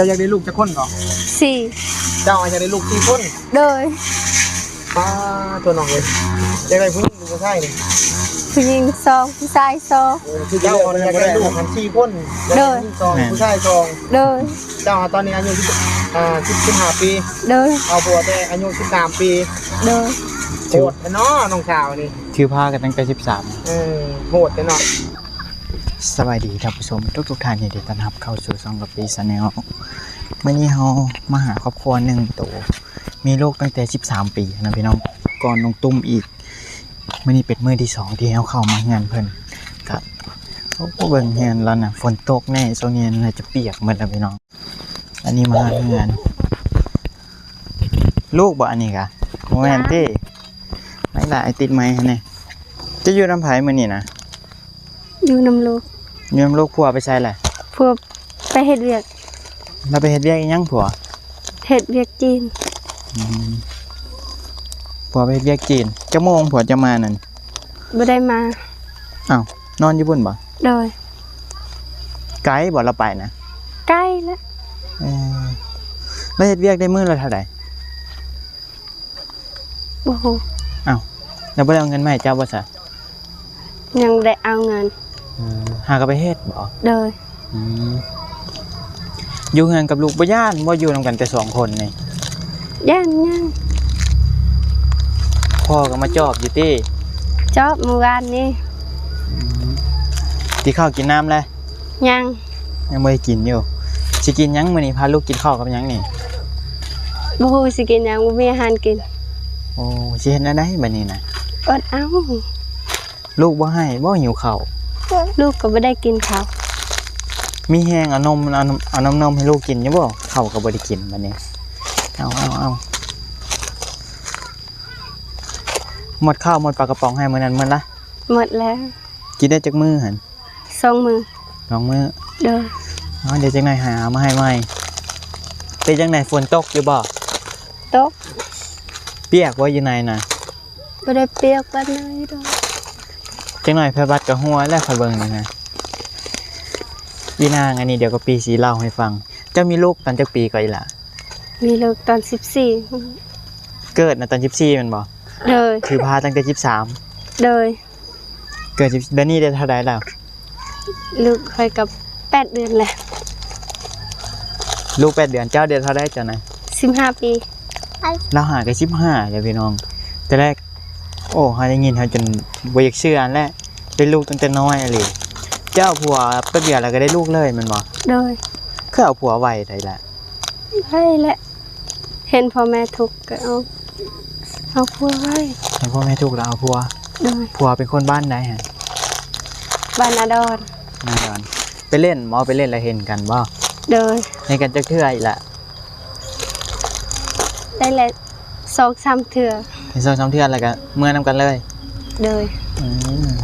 ເຈົ້າຢາກໄດ້ລູກຈັກຄົນເນາະ? ສີ່. ເຈົ້າຢາກໄດ້ລູກສີ່ຄົນ? ໂດຍ. ປ້າໂທ້ ນ້ອງເອີຍ ຢາກໄດ້ຜູ້ຍິງຫຼືຜູ້ຊາຍນີ້? ຜູ້ຍິງສອງ ຜູ້ຊາຍສອງ. ໂອ້ ຄືເຈົ້າຢາກໄດ້ລູກຫັ້ນສີ່ຄົນ? ໂດຍ. ຜູ້ຍິງສອງ ແມ່ນ ຜູ້ຊາຍສອງ. ໂດຍ. ເຈົ້າຕອນນີ້ອາຍຸສິບ ອ່າ ສິບ ສິບຫ້າປີ? ໂດຍ. ເອົາຜົວແຕ່ອາຍຸສິບສາມປີ? ໂດຍ. ໂຫດແທ້ເນາະນ້ອງສາວນີ້ ຖືພາກັນຕັ້ງແຕ່ສິບສາມ. ເອີ ໂຫດແທ້ເນາະ. ສະບາຍດີທ່ານຜູ້ຊົມທຸກໆທ່ານ ຍິນດີຕ້ອນຮັບເຂົ້າສູ່ຊ່ອງກະປີ Channel. ມື້ນີ້ເຮົາມາຫາຄອບຄົວໜຶ່ງໂຕ ມີລູກຕັ້ງແຕ່ສິບສາມປີນະພີ່ນ້ອງ ກ່ອນນ້ອງຕຸ້ມອີກ. ມື້ນີ້ເປັນມື້ທີສອງທີ່ເຮົາເຂົ້າມາເຮືອນເພິ່ນ ກະ ໂອ້ ເບິ່ງເຮືອນລາວນະ ຝົນຕົກແນ່ ຊ່ວງນີ້ໜ້າຈະປຽກໝົດລະພີ່ນ້ອງ. ອັນນີ້ມາເຮືອນ ລູກບໍ່ອັນນີ້ກະ? ບໍ່ແມ່ນຕິ? ໄມ້ຫຼາຍ ຕິດໄມ້ຫັ້ນແນ່. ເຈົ້າຢູ່ນຳໃຜມື້ນີ້ນະ? ຢູ່ນຳລູກ. ຢູ່ນຳລູກ. ຜົວໄປໃສລະ? ຜົວໄປເຮັດວຽກ. ລາວໄປເຮັດວຽກອີ່ຫຍັງຜົວ? ເຮັດວຽກຈີນ. ອືມ ຜົວໄປເຮັດວຽກຈີນ. ຈັກໂມງຜົວຈະມານັ້ນ? ບໍ່ໄດ້ມາ. ອ້າວ ນອນຢູ່ພຸ້ນບໍ່? ໂດຍ. ໄກບໍ່ລາວໄປນະ? ໄກແຫຼະ. ເອີ ລາວເຮັດວຽກໄດ້ມື້ລະເທົ່າໃດ? ບໍ່ຮູ້. ອ້າວ ລາວບໍ່ໄດ້ເອົາເງິນມາໃຫ້ເຈົ້າບໍ່ຊະ? ຍັງບໍ່ໄດ້ເອົາເງິນ. ເອີ ຫາກໍໄປເຮັດບໍ່? ໂດຍ. ອືມ ຢູ່ເຮືອນກັບລູກບໍ່ຢ້ານບໍ່ ຢູ່ນຳກັນແຕ່ສອງຄົນນີ້? ຢ້ານ ຢ້ານ. ພໍ່ກໍມາຈອບຢູ່ຕິ? ຈອບມື້ວານນີ້. ອືມ ກິນເຂົ້າກິນນ້ຳແລ້ວ? ຍັງ. ຍັງບໍ່ໄດ້ກິນຢູ່. ຊິກິນຫຍັງມື້ນີ້? ພາລູກກິນເຂົ້າກັບຫຍັງນີ້? ບໍ່ຮູ້ຊິກິນຫຍັງ ບໍ່ມີອາຫານກິນ. ໂອ້ ຊິເຮັດແນວໃດບັດນີ້ນະ? ອົດເອົາ. ລູກບໍ່ໄຫ້ບໍ່? ຫິວເຂົ້າ. ລູກກໍບໍ່ໄດ້ກິນເຂົ້າ. ມີແຮງເອົານົມ ເອົານົມ ເອົານົມໃຫ້ລູກກິນຢູ່ບໍ່? ເຂົ້າກໍບໍ່ໄດ້ກິນບັດນີ້. ເອົາ ເອົາ ເອົາ. ໝົດເຂົ້າໝົດປາກະປ໋ອງໃຫ້ມື້ນັ້ນໝົດລະ? ໝົດແລ້ວ. ກິນໄດ້ຈັກມື້ຫັ້ນ? ສອງມື້. ສອງມື້. ໂດຍ. ອໍ ດຽວຈັກໜ້ອຍຫາເອົາມາໃຫ້ໃໝ່. ເປັນຈັ່ງໃດ ຝົນຕົກຢູ່ບໍ່? ຕົກ. ປຽກບໍ່ຢູ່ໃນນະ? ບໍ່ໄດ້ປຽກປານໃດດອກ. ຈັກໜ້ອຍໄພບັດກໍຮົ່ວແລ້ວ ຂ້ອຍເບິ່ງນີ້ນະ. ອີນາງ ອັນນີ້ດຽວກະປີຊິເລົ່າໃຫ້ຟັງ. ເຈົ້າມີລູກຕອນຈັກປີກໍອີ່ຫຼ້າ? ມີລູກຕອນສິບສີ່. ເກີດນະຕອນສິບສີ່ແມ່ນບໍ່? ໂດຍ. ຖືພາຕັ້ງແຕ່ສິບສາມ. ໂດຍ. ເກີດສິບ ດຽວນີ້ໄດ້ເທົ່າໃດແລ້ວ? ລູກຂ້ອຍກໍແປດເດືອນແລ້ວ. ລູກແປດເດືອນ. ເຈົ້າໄດ້ເທົ່າໃດເຈົ້ານະ? ສິບຫ້າປີ. ລາວຫາກໍສິບຫ້າແລ້ວພີ່ນ້ອງ. ແຕ່ແລກ ໂອ້ ເຮົາໄດ້ຍິນເຮົາຈົນບໍ່ຢາກເຊື່ອຫັ້ນແຫຼະ ໄດ້ລູກຕັ້ງແຕ່ນ້ອຍອີ່ຫຼີ. ເຈົ້າເອົາຜົວແປັບດຽວແລ້ວກໍໄດ້ລູກເລີຍແມ່ນບໍ່? ໂດຍ. ຄືເອົາຜົວໄວແທ້ລະ? ໄວແຫຼະ. ເຫັນພໍ່ແມ່ທຸກກໍເອົາ ເອົາຜົວໄວ. ເຫັນພໍ່ແມ່ທຸກແລ້ວເອົາຜົວ. ໂດຍ. ຜົວເປັນຄົນບ້ານໃດຫັ້ນ? ບ້ານນາດອນ. ນາດອນ. ໄປຫຼິ້ນບໍ່? ໄປຫຼິ້ນແລ້ວເຫັນກັນບໍ່? ໂດຍ. ເຫັນກັນຈັກເທື່ອອີກລະ? ໄດ້ແຫຼະ ສອງສາມເທື່ອ. ເຫັນສອງສາມເທື່ອແລ້ວກໍເມືອນຳກັນເລີຍ? ໂດຍ. ອືມ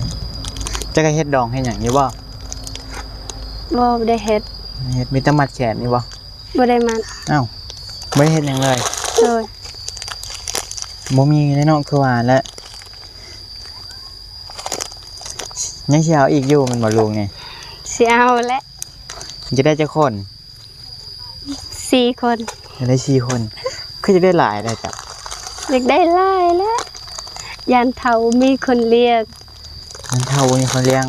ເຈົ້າກໍເຮັດດອງເຮັດຫຍັງຢູ່ບໍ່? ບໍ່ ບໍ່ໄດ້ເຮັດ. ເຮັດ ມີແຕ່ມັດແຂນນີ້ບໍ່? ບໍ່ໄດ້ມັດ. ອ້າວ ບໍ່ໄດ້ເຮັດຫຍັງເລີຍ? ໂດຍ. ບໍ່ມີແລ້ວເນາະ ຄືວ່າແຫຼະ. ຍັງຊິເອົາອີກຢູ່ແມ່ນບໍ່ລູກນີ້? ຊິເອົາແຫຼະ. ຈະໄດ້ຈັກຄົນ? ສີ່ຄົນ. ຈະໄດ້ສີ່ຄົນ. ຄືຈະໄດ້ຫຼາຍແທ້ເຈົ້າ? ຢາກໄດ້ຫຼາຍແຫຼະ ຢ້ານເຖົ້າບໍ່ມີຄົນລ້ຽງ. ຢ້ານເຖົ້າບໍ່ມີຄົນລ້ຽງ?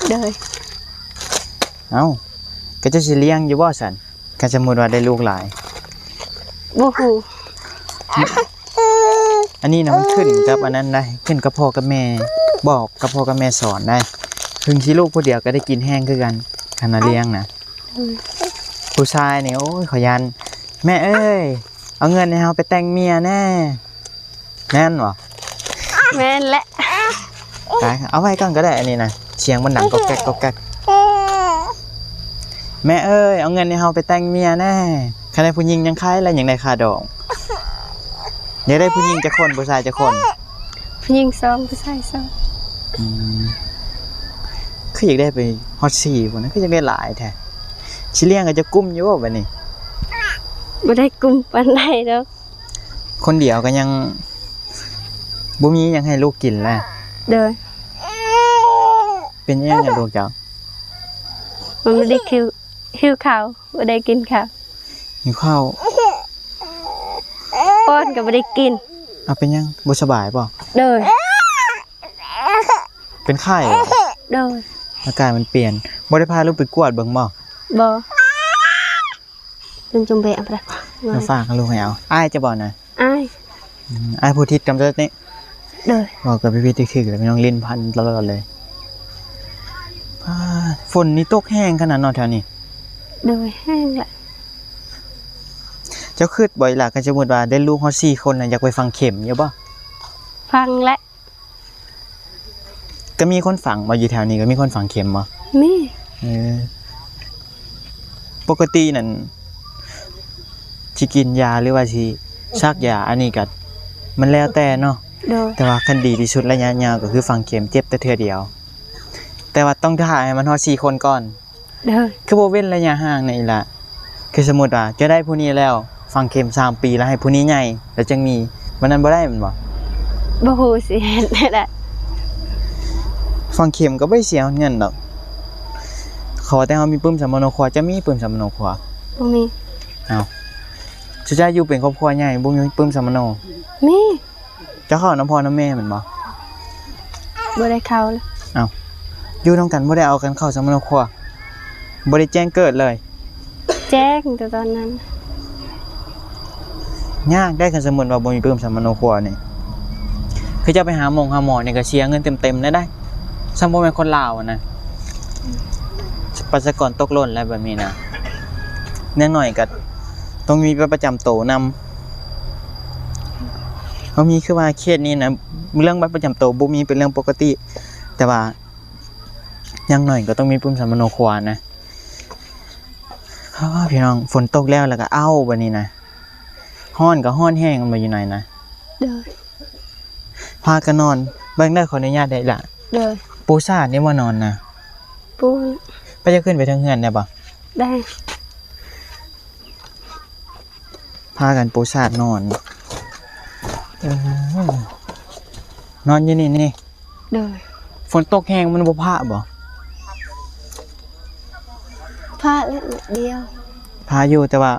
ໂດຍ. ເອົ້າ ກໍເຈົ້າຊິລ້ຽງຢູ່ບໍ່ຊັ້ນ? ຄັນສົມມຸດວ່າໄດ້ລູກຫຼາຍ? ບໍ່ຮູ້. ອັນນີ້ນະ ມັນຂຶ້ນກັບອັນນັ້ນໄດ໋ ຂຶ້ນກັບພໍ່ກັບແມ່ ບອກກັບພໍ່ກັບແມ່ສອນໄດ໋. ເຖິງຊິລູກຜູ້ດຽວກໍໄດ້ກິນແຮງຄືກັນ ຄັນວ່າລ້ຽງນະ. ອືມ. ຜູ້ຊາຍນີ້ ໂອ້ຍ ຂ້ອຍຢ້ານ. ແມ່ເອີຍ ເອົາເງິນໃຫ້ເຮົາໄປແຕ່ງເມຍແນ່. ແມ່ນບໍ່? ແມ່ນແຫຼະ. ຕາຍ ເອົາໄວ້ກ່ອນກໍໄດ້ ອັນນີ້ນະ ສຽງມັນດັງກອກແກກກອກແກກ. ແມ່ເອີຍ ເອົາເງິນໃຫ້ເຮົາໄປແຕ່ງເມຍແນ່. ຄັນໄດ້ຜູ້ຍິງຍັງຄາຍແລ້ວ ຍັງໄດ້ຄ່າດອງ. ຢາກໄດ້ຜູ້ຍິງຈັກຄົນ ຜູ້ຊາຍຈັກຄົນ? ຜູ້ຍິງສອງ ຜູ້ຊາຍສອງ. ອືມ ຄືຢາກໄດ້ໄປຮອດສີ່ພຸ້ນນະ ຄືຢາກໄດ້ຫຼາຍແທ້. ຊິລ້ຽງກໍຈະກຸ້ມຢູ່ບໍ່ບັດນີ້? ບໍ່ໄດ້ກຸ້ມປານໃດດອກ. ຄົນດຽວກໍຍັງບໍ່ມີຫຍັງໃຫ້ລູກກິນແຫຼະ. ໂດຍ. ເປັນຫຍັງ ລູກເຈົ້າ? ມັນບໍ່ໄດ້ ຫິວເຂົ້າ ບໍ່ໄດ້ກິນເຂົ້າ. ຫິວເຂົ້າ ປ້ອນກໍບໍ່ໄດ້ກິນ. ເອົາ ເປັນຫຍັງ? ບໍ່ສະບາຍບໍ່? ໂດຍ. ເປັນໄຂ້ບໍ່? ໂດຍ. ອາກາດມັນປ່ຽນ. ບໍ່ໄດ້ພາລູກໄປກວດເບິ່ງບໍ່? ບໍ່. ຈົນຈົງເບະເອົາໄປ ມາຝາກລູກໃຫ້ເອົາ. ອ້າຍຈະບໍ່ນະ? ອ້າຍ. ອືມ ອ້າຍຜູ້ທິດກຳຈັດນີ້. ໂດຍ. ເວົ້າກັບພີ່ໆຖືກໆແລ້ວ ພີ່ນ້ອງຫຼິ້ນພັນຕະຫຼອດເລີຍ. ອາ ຝົນນີ້ຕົກແຮງຂະໜາດເນາະແຖວນີ້. ໂດຍ ແຮງແຫຼະ. ເຈົ້າຄິດບໍ່ອີ່ຫຼ້າ ຄັນສົມມຸດວ່າໄດ້ລູກຮອດສີ່ຄົນນະ ຢາກໄປຝັງເຂັມຢູ່ບໍ່? ຝັງແຫຼະ. ກໍມີຄົນຝັງບໍ່? ຢູ່ແຖວນີ້ກໍມີຄົນຝັງເຂັມບໍ່? ມີ. ເອີ ປົກກະຕິນັ້ນ ຊິກິນຢາ ຫຼືວ່າຊິສັກຢາ ອັນນີ້ກໍມັນແລ້ວແຕ່ເນາະ. ໂດຍ. ແຕ່ວ່າຄັນດີທີ່ສຸດໄລຍະຍາວກໍຄືຝັງເຂັມ ເຈັບແຕ່ເທື່ອດຽວ. ແຕ່ວ່າຕ້ອງຖ້າໃຫ້ມັນຮອດສີ່ຄົນກ່ອນ. ໂດຍ. ຄືບໍ່ເວັ້ນໄລຍະຫ່າງແດ່ອີ່ຫຼ້າ? ຄືສົມມຸດວ່າເຈົ້າໄດ້ຜູ້ນີ້ແລ້ວ ຝັງເຂັມສາມປີ ແລ້ວໃຫ້ຜູ້ນີ້ໃຫຍ່ ແລ້ວຈຶ່ງມີ ແບບນັ້ນບໍ່ໄດ້ແມ່ນບໍ່? ບໍ່ຮູ້ຊິເຮັດແນວໃດ. ຝັງເຂັມກໍບໍ່ໄດ້ເສຍເງິນດອກ. ຂໍແຕ່ເຮົາມີປຶ້ມສຳມະໂນຄົວ. ເຈົ້າມີປຶ້ມສຳມະໂນຄົວ? ບໍ່ມີ. ເອົ້າ ຊຸເຈົ້າຢູ່ເປັນຄອບຄົວໃຫຍ່ ບໍ່ມີປຶ້ມສຳມະໂນ? ມີ. ເຈົ້າເຂົ້ານຳພໍ່ນຳແມ່ແມ່ນບໍ່? ບໍ່ໄດ້ເຂົ້າເລີຍ. ເອົ້າ ຢູ່ນຳກັນບໍ່ໄດ້ເອົາກັນເຂົ້າສຳມະໂນຄົວ? ບໍ່ໄດ້ແຈ້ງເກີດເລີຍ? ແຈ້ງແຕ່ຕອນນັ້ນ. ຍາກໄດ໋ ຄັນສົມມຸດວ່າບໍ່ມີປຶ້ມສຳມະໂນຄົວນີ້. ຄືເຈົ້າໄປຫາໝົງຫາໝໍນີ້ກໍເສຍເງິນເຕັມໆເລີຍໄດ໋. ຊ່ຳບໍ່ແມ່ນຄົນລາວຫັ້ນນະ. ປະຊາກອນຕົກຫຼົ່ນແລ້ວແບບນີ້ນະ. ຢ່າງໜ້ອຍກໍຕ້ອງມີບັດປະຈຳໂຕນຳ. ເຮົາມີ ຄືວ່າເຂດນີ້ນະ ເລື່ອງບັດປະຈຳໂຕບໍ່ມີເປັນເລື່ອງປົກກະຕິ ແຕ່ວ່າຢ່າງໜ້ອຍກໍຕ້ອງມີປຶ້ມສຳມະໂນຄົວນະ. ໂອ້ ພີ່ນ້ອງ ຝົນຕົກແລ້ວ ແລ້ວກໍເອົ້າ ບັດນີ້ນະ ຮ້ອນກໍຮ້ອນແຮງ ແມ່ນບໍ່ຢູ່ໃນນະ? ໂດຍ. ພາກັນນອນ ເບິ່ງເດີ ຂໍອະນຸຍາດເດີອີ່ຫຼ້າ. ໂດຍ. ປູສາດນີ້ບໍ່ນອນນະ? ປູ. ໄປ ຈະຂຶ້ນໄປເທິງເຮືອນໄດ້ບໍ່? ໄດ້. ພາກັນປູສາດນອນ. ເອີ ນອນຢູ່ນີ້ນີ້. ໂດຍ. ຝົນຕົກແຮງມັນບໍ່ພະບໍ່? ພະແຫຼະ ໜ້ອຍດຽວ. ພະຢູ່ ແຕ່ວ່າ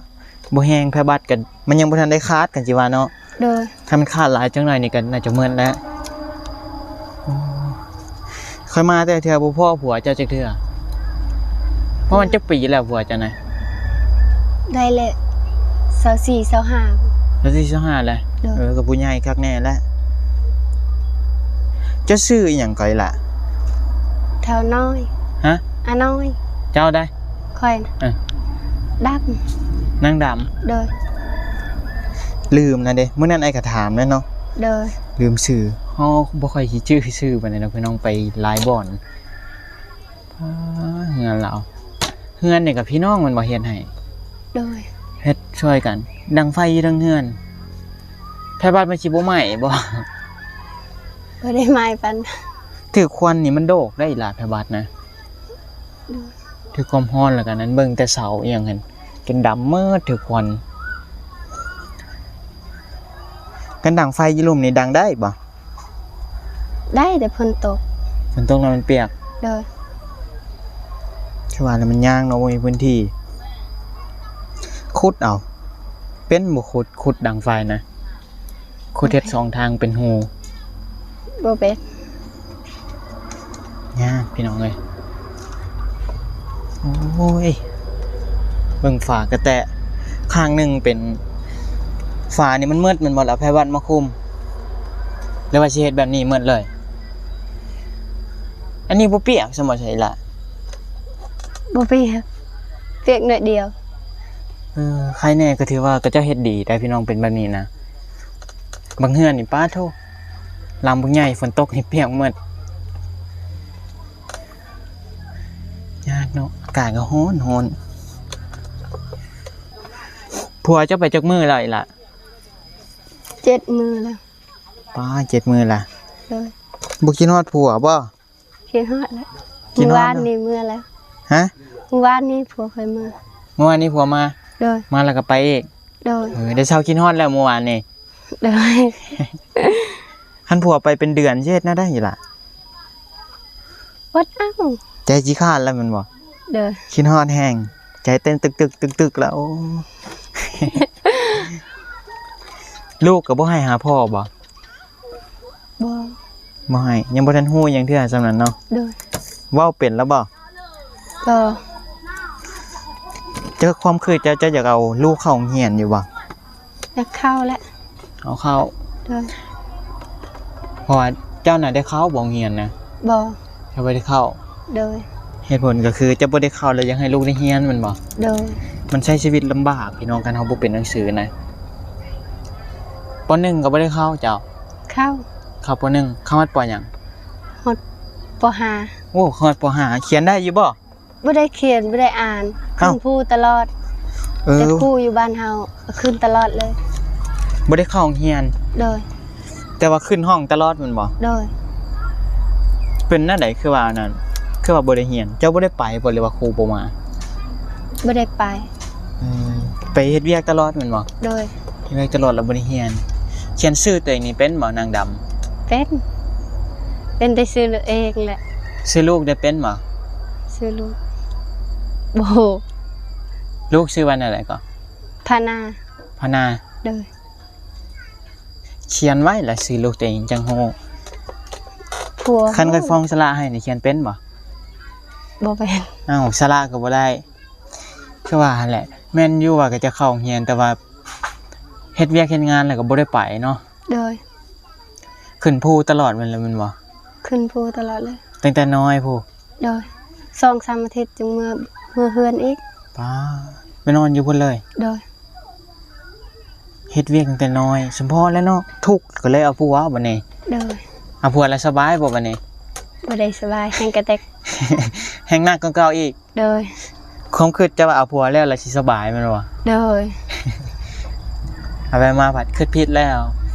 ບໍ່ແຮງ. ໄພບັດກັນ ມັນຍັງບໍ່ທັນໄດ້ຂາດ ກັນຊິວ່າເນາະ. ໂດຍ. ຖ້າມັນຂາດຫຼາຍຈັກໜ້ອຍນີ້ກໍໜ້າຈະເໝິດແລ້ວ. ໂອ້ ຂ້ອຍມາແຕ່ເທື່ອບໍ່ພໍ້ຜົວເຈົ້າຈັກເທື່ອ. ປະມານຈັກປີແລ້ວຜົວເຈົ້ານະ? ໄດ້ແລ້ວ ຊາວສີ່ ຊາວຫ້າ. ຊາວສີ່ ຊາວຫ້າແລ້ວ. ໂດຍ. ເອີ ກໍຜູ້ໃຫຍ່ຄັກແນ່ແຫຼະ. ເຈົ້າຊື່ອີ່ຫຍັງກໍອີ່ຫຼ້າ? ທ້າວນ້ອຍ. ຮະ? ອານ້ອຍ. ເຈົ້າໃດ? ຂ້ອຍນະ ເອີ ດຳ. ນາງດຳ. ໂດຍ. ລືມນະເດ້ ມື້ນັ້ນອ້າຍກໍຖາມແລ້ວເນາະ. ໂດຍ. ລືມຊື່. ເຮົາບໍ່ຄ່ອຍຊິຈື່ຊື່ປານໃດດອກ ພີ່ນ້ອງ ໄປຫຼາຍບ່ອນ. ອາ ເຮືອນລາວ ເຮືອນນີ້ກໍພີ່ນ້ອງແມ່ນບໍ່ເຮັດໃຫ້? ໂດຍ. ເຮັດຊ່ວຍກັນ. ດັງໄຟຢູ່ເທິງເຮືອນ ໄພບັດມັນຊິບໍ່ໄໝ້ບໍ່? ບໍ່ໄດ້ໄໝ້ປານ ຖືກຄວັນນີ້ມັນໂດກໄດ໋ອີ່ຫຼ້າ ໄພບັດນະ. ໂດຍ. ຖືກຄວາມຮ້ອນ ແລ້ວກໍນັ້ນ ເບິ່ງແຕ່ເສົາອີ່ຫຍັງຫັ້ນ ຈົນດຳໝົດ ຖືກຄວັນ. ຄັນດັງໄຟຢູ່ລຸ່ມນີ້ດັງໄດ້ບໍ່? ໄດ້ ແຕ່ຝົນຕົກ. ຝົນຕົກແລ້ວມັນປຽກ. ໂດຍ. ຄືວ່າແລ້ວມັນຍາກເນາະ ບໍ່ມີພື້ນທີ່. ຂຸດເອົາ ເປັນບໍ່? ຂຸດ ຂຸດດັງໄຟນະ. ຂຸດເຮັດສອງທາງເປັນຮູ. ບໍ່ເປັນ. ຍາກພີ່ນ້ອງເອີຍ. ໂອ້ຍ ເບິ່ງຝາກະແຕະ ຂ້າງໜຶ່ງເປັນ ຝານີ້ມັນໝົດແມ່ນບໍ່ລະ? ໃຜວັດມາຄຸມ ຫຼືວ່າຊິເຮັດແບບນີ້ໝົດເລີຍ? ອັນນີ້ບໍ່ປຽກຊັ້ນບໍ່ ໃສລະ? ບໍ່ປຽກ ປຽກໜ້ອຍດຽວ. ເອີ ໃຄແນ່ ກໍຖືວ່າເຂົາເຈົ້າເຮັດດີໄດ໋ພີ່ນ້ອງ ເປັນແບບນີ້ນະ. ບາງເຮືອນນີ້ ປາໂທ້ ຫຼັງບັກໃຫຍ່ ຝົນຕົກນີ້ປຽກໝົດ. ຍາກເນາະ ອາກາດກໍຮ້ອນ ຮ້ອນ. ຜົວເຈົ້າໄປຈັກມື້ແລ້ວອີ່ຫຼ້າ? ເຈັດມື້ແລ້ວ. ປາ ເຈັດມື້ລະ. ໂດຍ. ບໍ່ຄິດຮອດຜົວບໍ່? ຄິດຮອດແຫຼະ. ຄິດຮອດ. ມື້ວານນີ້ເມືອແລ້ວ. ຮະ? ມື້ວານນີ້ຜົວຂ້ອຍມາ. ມື້ວານນີ້ຜົວມາ? ໂດຍ. ມາແລ້ວກໍໄປອີກ? ໂດຍ. ເອີ ໄດ້ເຊົາຄິດຮອດແລ້ວມື້ວານນີ້? ໂດຍ. ຄັນຜົວໄປເປັນເດືອນຊິເຮັດແນວໃດອີ່ຫຼ້າ? ອົດເອົາ. ໃຈຊິຂາດແລ້ວແມ່ນບໍ່? ໂດຍ. ຄິດຮອດແຮງ ໃຈເຕັ້ນຕຶກໆໆໆແລ້ວ. ໂອ້ ລູກກໍບໍ່ໃຫ້ຫາພໍ່ບໍ່? ບໍ່ ບໍ່ໃຫ້ ຍັງບໍ່ທັນຮູ້ຫຍັງເທື່ອສ່ຳນັ້ນເນາະ. ໂດຍ ເວົ້າເປັນແລ້ວບໍ່? ບໍ່. ເຈົ້າ ຄວາມຄິດເຈົ້າ ເຈົ້າຢາກເອົາລູກເຂົ້າໂຮງຮຽນຢູ່ບໍ່? ຢາກເຂົ້າແຫຼະ. ເອົາເຂົ້າ. ໂດຍ. ເພາະວ່າເຈົ້ານະໄດ້ເຂົ້າບໍ່ໂຮງຮຽນນະ? ບໍ່. ເຈົ້າບໍ່ໄດ້ເຂົ້າ. ໂດຍ. ເຫດຜົນກໍຄືເຈົ້າບໍ່ໄດ້ເຂົ້າ ແລ້ວຢາກໃຫ້ລູກໄດ້ຮຽນແມ່ນບໍ່? ໂດຍ. ມັນໃຊ້ຊີວິດລຳບາກພີ່ນ້ອງ ຄັນເຮົາບໍ່ເປັນໜັງສືນະ. ປໍໜຶ່ງກໍບໍ່ໄດ້ເຂົ້າເຈົ້າ? ເຂົ້າ. ເຂົ້າປໍໜຶ່ງ ເຂົ້າຮອດປໍຫຍັງ? ຮອດປໍຫ້າ. ໂອ້ ເຂົ້າຮອດປໍຫ້າ ຂຽນໄດ້ຢູ່ບໍ່? ບໍ່ໄດ້ຂຽນ ບໍ່ໄດ້ອ່ານ. ເອົ້າ ຂຶ້ນພູຕະຫຼອດ. ເອີ ແຕ່ຄູຢູ່ບ້ານເຮົາ ຂຶ້ນຕະຫຼອດເລີຍ. ບໍ່ໄດ້ເຂົ້າໂຮງຮຽນ? ໂດຍ. ແຕ່ວ່າຂຶ້ນຫ້ອງຕະຫຼອດແມ່ນບໍ່? ໂດຍ. ເປັນແນວໃດຄືວ່າອັນນັ້ນ ຄືວ່າບໍ່ໄດ້ຮຽນ? ເຈົ້າບໍ່ໄດ້ໄປບໍ່ ຫຼືວ່າຄູບໍ່ມາ? ບໍ່ໄດ້ໄປ. ເອີ ໄປເຮັດວຽກຕະຫຼອດແມ່ນບໍ່? ໂດຍ. ເຮັດວຽກຕະຫຼອດແລ້ວບໍ່ໄດ້ຮຽນ. ຂຽນຊື່ຕົວເອງນີ້ເປັນບໍ່ ນາງດຳ? ເປັນ. ເປັນແຕ່ຊື່ເອງແຫຼະ. ຊື່ລູກໄດ້ເປັນບໍ່? ຊື່ລູກ ບໍ່ຮູ້. ລູກຊື່ວ່າແນວໃດກໍ? ພານາ. ພານາ. ໂດຍ. ຂຽນໄວ້ລະຊື່ລູກຕົວເອງຈັ່ງຮູ້. ຄັນຂ້ອຍຟ້ອງສະຫຼະໃຫ້ນີ້ຂຽນເປັນບໍ່? ບໍ່ເປັນ. ອ້າວ ສະຫຼະກໍບໍ່ໄດ້. ຄືວ່າຫັ້ນແຫຼະ ແມ່ນຢູ່ວ່າກໍຈະເຂົ້າໂຮງຮຽນ ແຕ່ວ່າເຮັດວຽກເຮັດງານແລ້ວກໍບໍ່ໄດ້ໄປເນາະ. ໂດຍ. ຂຶ້ນພູຕະຫຼອດແມ່ນລະ ແມ່ນບໍ່? ຂຶ້ນພູຕະຫຼອດເລີຍ. ຕັ້ງແຕ່ນ້ອຍພຸ້ນ? ໂດຍ. ສອງສາມອາທິດຈຶ່ງເມືອ ເມືອເຮືອນອີກ. ປ້າ ໄປນອນຢູ່ພຸ້ນເລີຍ? ໂດຍ. ເຮັດວຽກຕັ້ງແຕ່ນ້ອຍ ສົມພໍແລ້ວເນາະ ທຸກກໍເລີຍເອົາຜົວບັດນີ້. ໂດຍ. ເອົາຜົວແລ້ວສະບາຍບໍ່ບັດນີ້? ບໍ່ໄດ້ສະບາຍ ແຮງກະແຕັກ ແຮງໜັກກວ່າເກົ່າອີກ. ໂດຍ. ຄວາມຄິດເຈົ້າວ່າເອົາຜົວແລ້ວ ແລ້ວຊິສະບາຍແມ່ນບໍ່? ໂດຍ. ເອົາໄປມາພັດຄິດຜິດແລ້ວ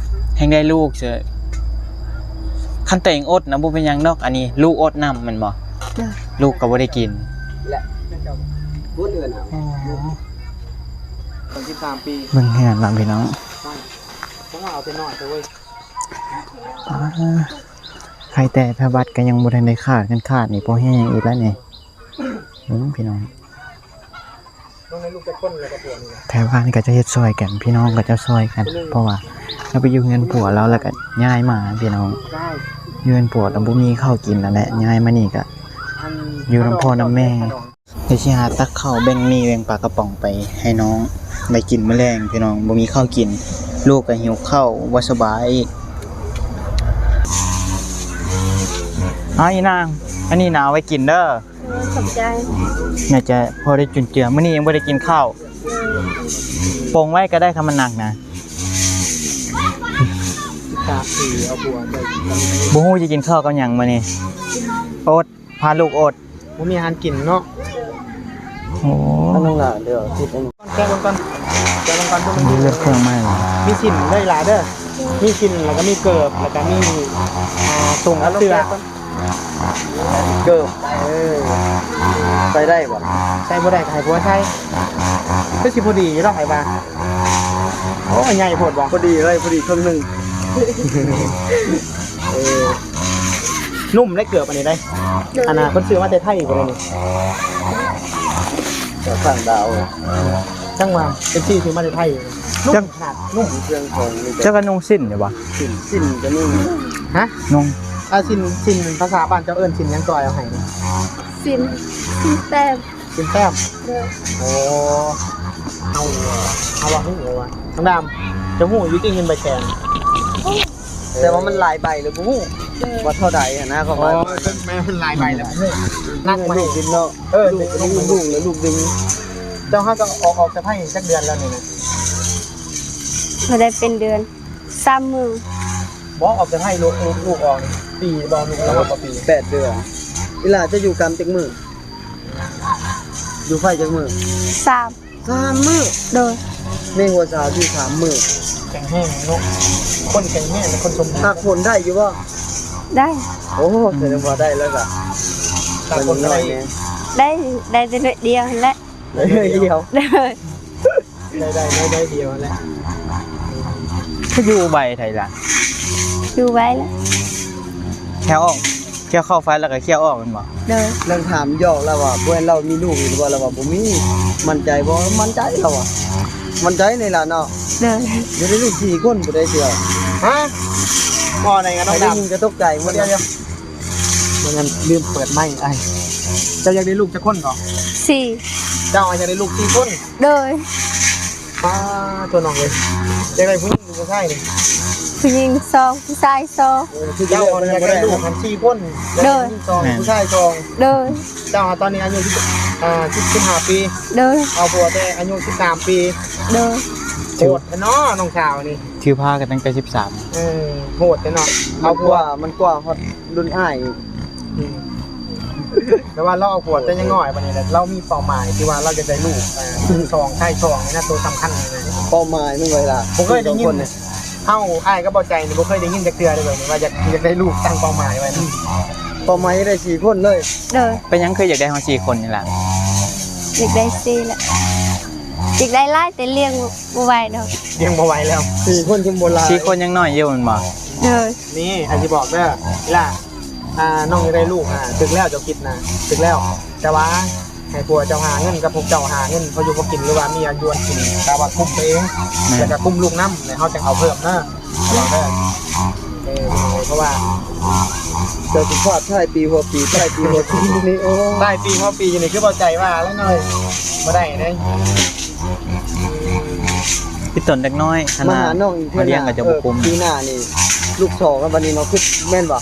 ແຮງໄດ້ລູກເສີຍ. ຄັນຕົວເອງອົດນະບໍ່ເປັນຫຍັງດອກ ອັນນີ້ລູກອົດນຳແມ່ນບໍ່? ໂດຍ. ລູກກໍບໍ່ໄດ້ກິນ ແລະ ບໍ່ເຫຼືອນເອົາ. ອໍ ສິບສາມປີ ເບິ່ງເຮືອນລະພີ່ນ້ອງ. ເອົາແຕ່ນ້ອຍເລີຍເວີຍ. ອ່າ ໃຄແຕ່ພະບັດກໍຍັງບໍ່ທັນໄດ້ຂາດ ຄັນຂາດນີ້ພໍແຮງອີກແລ້ວນີ້. ເບິ່ງພີ່ນ້ອງ ແຖວບ້ານກໍຈະເຮັດຊ່ອຍກັນ ພີ່ນ້ອງກໍຈະຊ່ອຍກັນ ເພາະວ່າລາວໄປຢູ່ເຮືອນຜົວລາວ ແລ້ວກໍຍ້າຍມາພີ່ນ້ອງ ຢູ່ເຮືອນຜົວລາວບໍ່ມີເຂົ້າກິນແລ້ວແຫຼະ ຍ້າຍມານີ້ກໍຢູ່ນຳພໍ່ນຳແມ່. ດຽວຊິຫາຕັກເຂົ້າ ແບ່ງໝີ່ແບ່ງປາກະປ໋ອງໄປໃຫ້ນ້ອງໄດ້ກິນມື້ແລງພີ່ນ້ອງ ບໍ່ມີເຂົ້າກິນ ລູກກໍຫິວເຂົ້າ ບໍ່ສະບາຍອີກ. ເອົາ ອີນາງ ອັນນີ້ນະເອົາໄວ້ກິນເດີ. ໂດຍ ຂອບໃຈ. ໜ້າຈະພໍໄດ້ຈຸນເຈືອ ມື້ນີ້ຍັງບໍ່ໄດ້ກິນເຂົ້າ. ໂດຍ. ປົງໄວ້ກໍໄດ້ ຄັນມັນໜັກນະ. ບໍ່ຮູ້ຈະກິນເຂົ້າກັບຫຍັງມື້ນີ້. ອົດ ພາລູກອົດ ບໍ່ມີອາຫານກິນເນາະ. ໂອ້ ອັນນັ້ນລະ ດຽວຕິດອັນ ແກະເບິ່ງກ່ອນ ແກະເບິ່ງກ່ອນ. ມີເລືອດເຄື່ອງໃໝ່ ມີສິ້ນເດີຫຼາເດີ ມີສິ້ນ ແລ້ວກໍມີເກີບ ແລ້ວກໍມີ ອ່າ ຕົງເສື້ອ ເກີບ ເອີ ໃສ່ໄດ້ບໍ່? ໃສ່ບໍ່ໄດ້ກໍໃຫ້ຜົວໃສ່ ຄືຊິພໍດີຢູ່ດອກ ໃຫ້ວ່າ. ໂອ້ ໃຫຍ່ໂພດບໍ່? ພໍດີເລີຍ ພໍດີເຄິ່ງໜຶ່ງ. ເອີ ນຸ່ມໄດ໋ເກີບອັນນີ້ໄດ໋. ໂດຍ. ອັນນ່າ ເພິ່ນຊື້ມາແຕ່ໄທບໍ່ໄດ້ນີ້? ຈາກຕ່າງດາວ ຈັ່ງວ່າ ເອັຟຊີ ຊື້ມາແຕ່ໄທ. ນຸ່ມຂະໜາດ ນຸ່ມ ເຄື່ອງຂອງນີ້. ເຈົ້າກໍນຸ່ງສິ້ນຢູ່ບໍ່? ສິ້ນ ສິ້ນກໍນຸ່ງ. ຮະ? ນຸ່ງ. ອ່າ ສິ້ນ ສິ້ນພາສາບ້ານເຈົ້າເອີ້ນສິ້ນຫຍັງ? ກໍເອົາໃຫ້ ສິ້ນ ສິ້ນແຕ້ມ. ກິນແຕ້ມ. ໂດຍ. ໂອ້ ເຮົາ ເຮົາວ່າຮູ້ວ່າ ທາງດຳ ຈະຮູ້ຢູ່ຕິ ເງິນໃບແຂງ ແຕ່ວ່າມັນຫຼາຍໃບແລ້ວບໍ່ຮູ້ ໂດຍ ວ່າເທົ່າໃດຫັ້ນນະ. ເພາະວ່າ ໂອ້ ແມ່ນມັນຫຼາຍໃບແລ້ວບໍ່ຮູ້ ນັກມາໃຫ້ກິນເນາະ. ເອີ ລູກດຶງ ລູກດຶງ ເຈົ້າຫາກໍອອກ ອອກຈາກໄທຈັກເດືອນແລ້ວນີ້ນະ? ບໍ່ໄດ້ເປັນເດືອນ ສາມມື້. ບໍ່ ອອກຈາກໄທ ລູກ ລູກ ລູກອອກນີ້ ປີບໍ່? ລູກ ແປດເດືອນ. ອີ່ຫຼ້າຈະຢູ່ກຳຈັກມື້? ຢູ່ໄຟຈັກມື້? ສາມ ສາມມື້. ໂດຍ. ແມ່ຫົວສາວຢູ່ສາມມື້ ແຂງແຮງເນາະ ຄົນແຂງແຮງ ຄົນສົມບູນ. ຕາກຝົນໄດ້ຢູ່ບໍ່? ໄດ້. ໂອ້ ສະແດງວ່າໄດ້ແລ້ວກະ ຕາກຝົນໄດ້ ໄດ້ ໄດ້ແຕ່ໜ້ອຍດຽວຫັ້ນແຫຼະ. ໄດ້ໜ້ອຍດຽວ. ໂດຍ. ໄດ້ ໄດ້ ໄດ້ ໄດ້ດຽວແຫຼະ. ຄືຢູ່ໄວແທ້ລະ? ຢູ່ໄວແຫຼະ. ຂ້ຽວອອກ ຂ້ຽວເຂົ້າໄຟແລ້ວກໍຂ້ຽວອອກແມ່ນບໍ່? ໂດຍ. ນາງຖາມຫຍອກລາວວ່າ ບໍ່ແມ່ນລາວມີລູກຢູ່ບໍ່? ລາວວ່າບໍ່ມີ. ໝັ້ນໃຈບໍ່? ໝັ້ນໃຈລາວວ່າ. ໝັ້ນໃຈນີ້ລະເນາະ. ໂດຍ. ຢາກໄດ້ລູກສີ່ຄົນບໍ່ໄດ້ເທື່ອ. ຮະ? ບໍ່ໄດ້ກັນ ໄປໄດ້ຍິນກໍຕົກໃຈໝົດ. ດຽວໆ ບໍ່ທັນລືມເປີດໄມ. ອ້າຍ ເຈົ້າຢາກໄດ້ລູກຈັກຄົນກໍ? ສີ່. ເຈົ້າຢາກໄດ້ລູກສີ່ຄົນ? ໂດຍ. ປ້າໂທ້ ນ້ອງເອີຍ ຢາກໄດ້ຜູ້ຍິງຫຼືຜູ້ຊາຍນີ້? ຜູ້ຍິງສອງ ຜູ້ຊາຍສອງ. ໂອ້ ຄືເຈົ້າຢາກໄດ້ລູກຫັ້ນສີ່ຄົນ. ໂດຍ. ຜູ້ຍິງສອງ ແມ່ນ ຜູ້ຊາຍສອງ. ໂດຍ. ເຈົ້າຕອນນີ້ອາຍຸສິບ ອ່າ ສິບ ສິບຫ້າປີ. ໂດຍ. ເອົາຜົວແຕ່ອາຍຸສິບສາມປີ. ໂດຍ. ໂຫດແທ້ເນາະ ນ້ອງສາວນີ້ ຖືພາກັນຕັ້ງແຕ່ສິບສາມ. ເອີ ໂຫດແທ້ເນາະ. ເອົາຜົວ ມັນກວ່າຮອດລຸ້ນອ້າຍອີກ. ອືມ ແຕ່ວ່າລາວເອົາຜົວແຕ່ຍັງນ້ອຍ ບັດນີ້ລາວມີເປົ້າໝາຍທີ່ວ່າລາວຈະໄດ້ລູກ ອ່າ ຍິງສອງ ຊາຍສອງ ນີ້ນະ ໂຕສຳຄັນນີ້ນະ. ເປົ້າໝາຍມັນໄວ້ລະ ບໍ່ເຄີຍໄດ້ຍິນ. ເຮົາ ອ້າຍກັບເບົາໃຈນີ້ ບໍ່ເຄີຍໄດ້ຍິນຈັກເທື່ອເລີຍ ແບບນີ້ວ່າຢາກ ຢາກໄດ້ລູກ ຕັ້ງເປົ້າໝາຍໄວ້ນະ. ເປົ້າໝາຍຢາກໄດ້ສີ່ຄົນເລີຍ. ໂດຍ. ເປັນຫຍັງຄືຢາກໄດ້ຮອດສີ່ຄົນນີ້ລະ? ຢາກໄດ້ສີ່ລະ ຢາກໄດ້ຫຼາຍ ແຕ່ລ້ຽງບໍ່ ບໍ່ໄຫວດອກ. ລ້ຽງບໍ່ໄຫວແລ້ວ ສີ່ຄົນຍັງບໍ່ຫຼາຍ ສີ່ຄົນຍັງນ້ອຍຢູ່ແມ່ນບໍ່? ໂດຍ. ນີ້ ອ້າຍຊິບອກເດີ ອີ່ຫຼ້າ ອ່າ ນ້ອງຢາກໄດ້ລູກນະ ຖືກແລ້ວ ເຈົ້າຄິດນະ ຖືກແລ້ວ ແຕ່ວ່າໃຫ້ຜົວເຈົ້າຫາເງິນ ກັບພວກເຈົ້າຫາເງິນພໍຢູ່ພໍກິນ ຫຼືວ່າມີອັນຢູ່ອັນກິນ ແຕ່ວ່າກຸ້ມຕົວເອງ ແມ່ນ ແລ້ວກໍກຸ້ມລູກນຳ ແລ້ວເຮົາຈັ່ງເອົາເພີ່ມເດີ ເອົາເດີ. ເອີ ເພາະວ່າ ເຈົ້າຊິພາດທ້າຍປີຫົວປີ ທ້າຍປີຫົວປີນີ້. ໂອ້ ທ້າຍປີຫົວປີຢູ່ນີ້ ຄືເບົາໃຈວ່າແລ້ວເນາະ ບໍ່ໄດ້ເດ້. ພິດຕົນເດັກນ້ອຍ ມາຫານ້ອງອີກເທື່ອ ມາລ້ຽງກໍຈະບໍ່ກຸ້ມ. ເອີ ປີໜ້ານີ້ລູກສອງແລ້ວບັດນີ້ເນາະ ຄືແມ່ນບໍ່?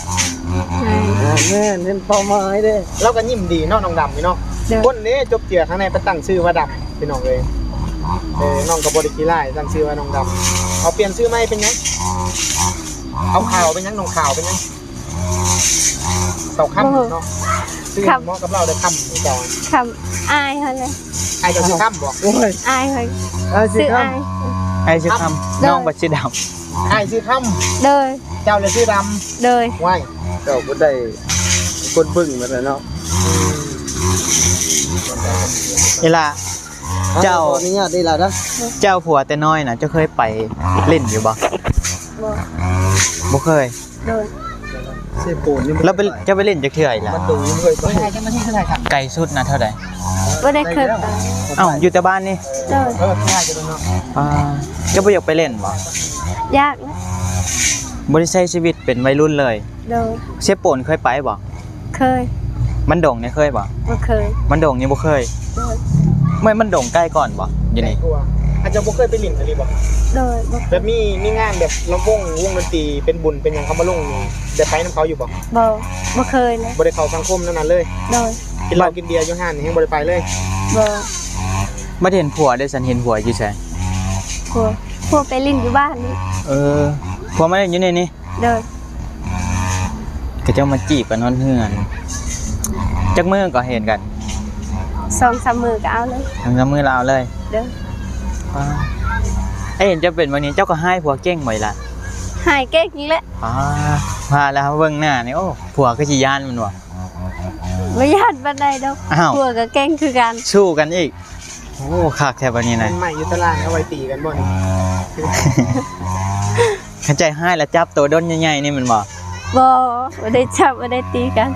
ແມ່ນ. ອ່າ ແມ່ນ ເຫັນເປົ້າໝາຍເດ້. ລາວກໍຍິ້ມດີເນາະ ນ້ອງດຳນີ້ເນາະ. ໂດຍ. ຄົນເດ້ ຈົບເຈືອຂ້າງໃນໄປຕັ້ງຊື່ວ່າດຳ ພີ່ນ້ອງເອີຍ. ເອີ ນ້ອງກໍບໍ່ໄດ້ຂີ້ຮ້າຍ ຕັ້ງຊື່ວ່ານ້ອງດຳ. ເອົາ ປ່ຽນຊື່ໃໝ່ເປັນຫຍັງ? ເອົາ ຂາວເປັນຫຍັງ? ນ້ອງຂາວເປັນຫຍັງ? ເຈົ້າຄຳເນາະ. ຊື່ເໝາະກັບລາວເດີ ຄຳເຈົ້າ. ຄຳ ອ້າຍເຮົາແຫຼະ. ອ້າຍເຈົ້າຊື່ຄຳບໍ່? ໂອ້ຍ ອ້າຍເຮົາ. ອ້າຍຊື່ຄຳ. ອ້າຍຊື່ຄຳ. ໂດຍ. ນ້ອງບັດຊື່ດຳ. ອ້າຍຊື່ຄຳ. ໂດຍ. ເຈົ້າລະຊື່ດຳ. ໂດຍ. ວ້າຍ ເຈົ້າບໍ່ໄດ້ຄົນເບິ່ງມາແລ້ວເນາະ. ນີ້ລະ ເຈົ້າ ຂໍອະນຸຍາດເດີຫຼານເດີ. ເຈົ້າຜົວແຕ່ນ້ອຍນະ ເຈົ້າເຄີຍໄປຫຼິ້ນຢູ່ບໍ່? ບໍ່ ບໍ່ເຄີຍ. ໂດຍ. ລາວໄປ ເຈົ້າໄປຫຼິ້ນຈັກເທື່ອອີກລະ? ໄກສຸດນະເທົ່າໃດ? ບໍ່ໄດ້ເຄີຍໄປ. ເອົ້າ ຢູ່ແຕ່ບ້ານນີ້? ໂດຍ. ອ່າ ເຈົ້າບໍ່ຢາກໄປຫຼິ້ນບໍ່? ຢາກນະ. ບໍ່ໄດ້ໃຊ້ຊີວິດເປັນໄວລຸ້ນເລີຍ? ໂດຍ. ເຊໂປນເຄີຍໄປບໍ່? ເຄີຍ. ບ້ານດົງນີ້ເຄີຍບໍ່? ບໍ່ເຄີຍ. ບ້ານດົງນີ້ບໍ່ເຄີຍ? ໂດຍ. ແມ່ນບ້ານດົງໃກ້ກ່ອນບໍ່? ຢູ່ນີ້ ໃກ້ກວ່າ. ອາດຈະບໍ່ເຄີຍໄປຫຼິ້ນອີ່ຫຼີບໍ່? ໂດຍ. ບໍ່ເຄີຍ. ແບບມີ ມີງານແບບລຳວົງ ວົງດົນຕີ ເປັນບຸນເປັນຫຍັງ ເຂົາມາລົງນີ້ ໄດ້ໄປນຳເຂົາຢູ່ບໍ່? ບໍ່ ບໍ່ເຄີຍເລີຍ. ບໍ່ໄດ້ເຂົ້າສັງຄົມແນວນັ້ນເລີຍ? ໂດຍ. ກິນເຫຼົ້າກິນເບຍຢູ່ຮ້ານນີ້ ຍັງບໍ່ໄດ້ໄປເລີຍ? ບໍ່. ບັດເຫັນຜົວເດຊັ້ນ ເຫັນຜົວຢູ່ໃສ? ຜົວ ຜົວໄປຫຼິ້ນຢູ່ບ້ານນີ້. ເອີ ຜົວມາຫຼິ້ນຢູ່ນີ້ນີ້? ໂດຍ. ເຂົາເຈົ້າມາຈີບກັນຮອດເຮືອນ. ຈັກມື້ກໍເຫັນກັນ? ສອງສາມມື້ກໍເອົາເລີຍ. ສອງສາມມື້ລະເອົາເລີຍ? ໂດຍ. ອ້າ ເອີ ເຫັນເຈົ້າເປັນແບບນີ້ ເຈົ້າກໍຮ້າຍຜົວເກັ່ງບໍ່ອີ່ຫຼະ? ຮ້າຍເກັ່ງອີກແຫຼະ. ອ້າ ວ່າແລ້ວເບິ່ງໜ້ານີ້ ໂອ້ ຜົວຄືຊິຢ້ານແມ່ນບໍ່? ບໍ່ຢ້ານປານໃດດອກ. ອ້າວ ຜົວກໍເກັ່ງຄືກັນ. ສູ້ກັນອີກ. ໂອ້ ຄັກແທ້ບາດນີ້ນະ. ເປັນໄມ້ຢູ່ຕະລາງເອົາໄວ້ຕີກັນບໍ່ນີ້? ຄັນໃຈຮ້າຍລະຈັບໂຕດົນໃຫຍ່ໆນີ້ແມ່ນບໍ່? ບໍ່ ບໍ່ໄດ້ຈັບ ບໍ່ໄດ້ຕີກັນ.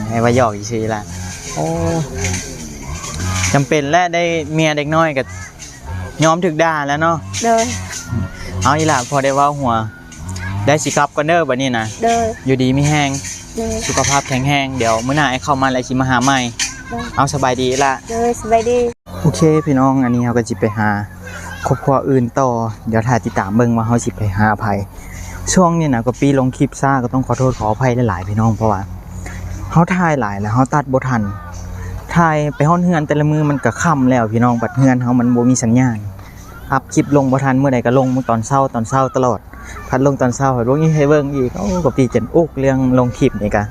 ໃຫ້ວ່າຫຍອກຊື່ໆລະ. ໂອ້ ຈຳເປັນແຫຼະ ໄດ້ເມຍເດັກນ້ອຍກໍຍອມຖືກດ່າແລ້ວເນາະ. ໂດຍ. ເອົາອີ່ຫຼະ ພໍໄດ້ເວົ້າຫົວ ໄດ້ຊິກັບກ່ອນເດີບາດນີ້ນະ. ໂດຍ. ຢູ່ດີມີແຮງ. ໂດຍ. ສຸຂະພາບແຂງແຮງ ດຽວມື້ໜ້າອ້າຍເຂົ້າມາແລ້ວຊິມາຫາໃໝ່. ໂດຍ. ເອົາ ສະບາຍດີລະ. ໂດຍ ສະບາຍດີ. ໂອເຄ ພີ່ນ້ອງ ອັນນີ້ເຮົາກໍຊິໄປຫາຄອບຄົວອື່ນຕໍ່ ດຽວຖ້າຕິດຕາມເບິ່ງວ່າເຮົາຊິໄປຫາໃຜ. ຊ່ວງນີ້ນະ ກໍປີລົງຄລິບຊ້າ ກໍຕ້ອງຂໍໂທດຂໍອະໄພຫຼາຍໆ ພີ່ນ້ອງ ເພາະວ່າເຮົາຖ່າຍຫຼາຍແລ້ວເຮົາຕັດບໍ່ທັນ ຖ່າຍໄປຮອດເຮືອນແຕ່ລະມື້ມັນກໍຄ່ຳແລ້ວ ພີ່ນ້ອງ ບັດເຮືອນເຮົາມັນບໍ່ມີສັນຍານ ອັບຄລິບລົງບໍ່ທັນ ມື້ໃດກໍລົງຕອນເຊົ້າ ຕອນເຊົ້າຕະຫຼອດ. ພັດລົງຕອນເຊົ້າ ລົງອີກໃຫ້ເບິ່ງອີກ. ໂອ້ ກໍປີຈົນອຸກເລື່ອງລົງຄລິບນີ້ກະ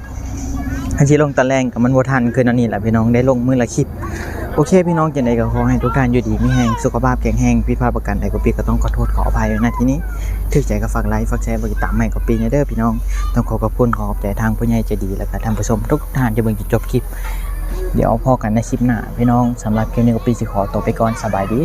ຄັນຊິລົງຕອນແລງກໍມັນບໍ່ທັນ ຄືແນວນີ້ລະພີ່ນ້ອງ ໄດ້ລົງມື້ລະຄລິບ. ໂອເຄ ພີ່ນ້ອງ ຈັ່ງໃດກໍຂໍໃຫ້ທຸກທ່ານຢູ່ດີມີແຮງ ສຸຂະພາບແຂງແຮງ ຜິດພາດປະການໃດກໍປີກໍຕ້ອງຂໍໂທດຂໍອະໄພນະທີ່ນີ້. ຖືກໃຈກໍຝາກໄລ ຝາກແຊ ຝາກຕິດຕາມໃຫ້ກໍປີແດ່ເດີພີ່ນ້ອງ. ຕ້ອງຂໍຂອບຄຸນ ຂໍຂອບໃຈທາງຜູ້ໃຫຍ່ໃຈດີ ແລ້ວກໍທ່ານຜູ້ຊົມທຸກໆທ່ານທີ່ເບິ່ງຈົນຈົບຄລິບ. ດຽວພໍ້ກັນໃນຄລິບໜ້າພີ່ນ້ອງ. ສຳລັບຄລິບນີ້ກໍປີຊິຂໍຕົວໄປກ່ອນ ສະບາຍດີ.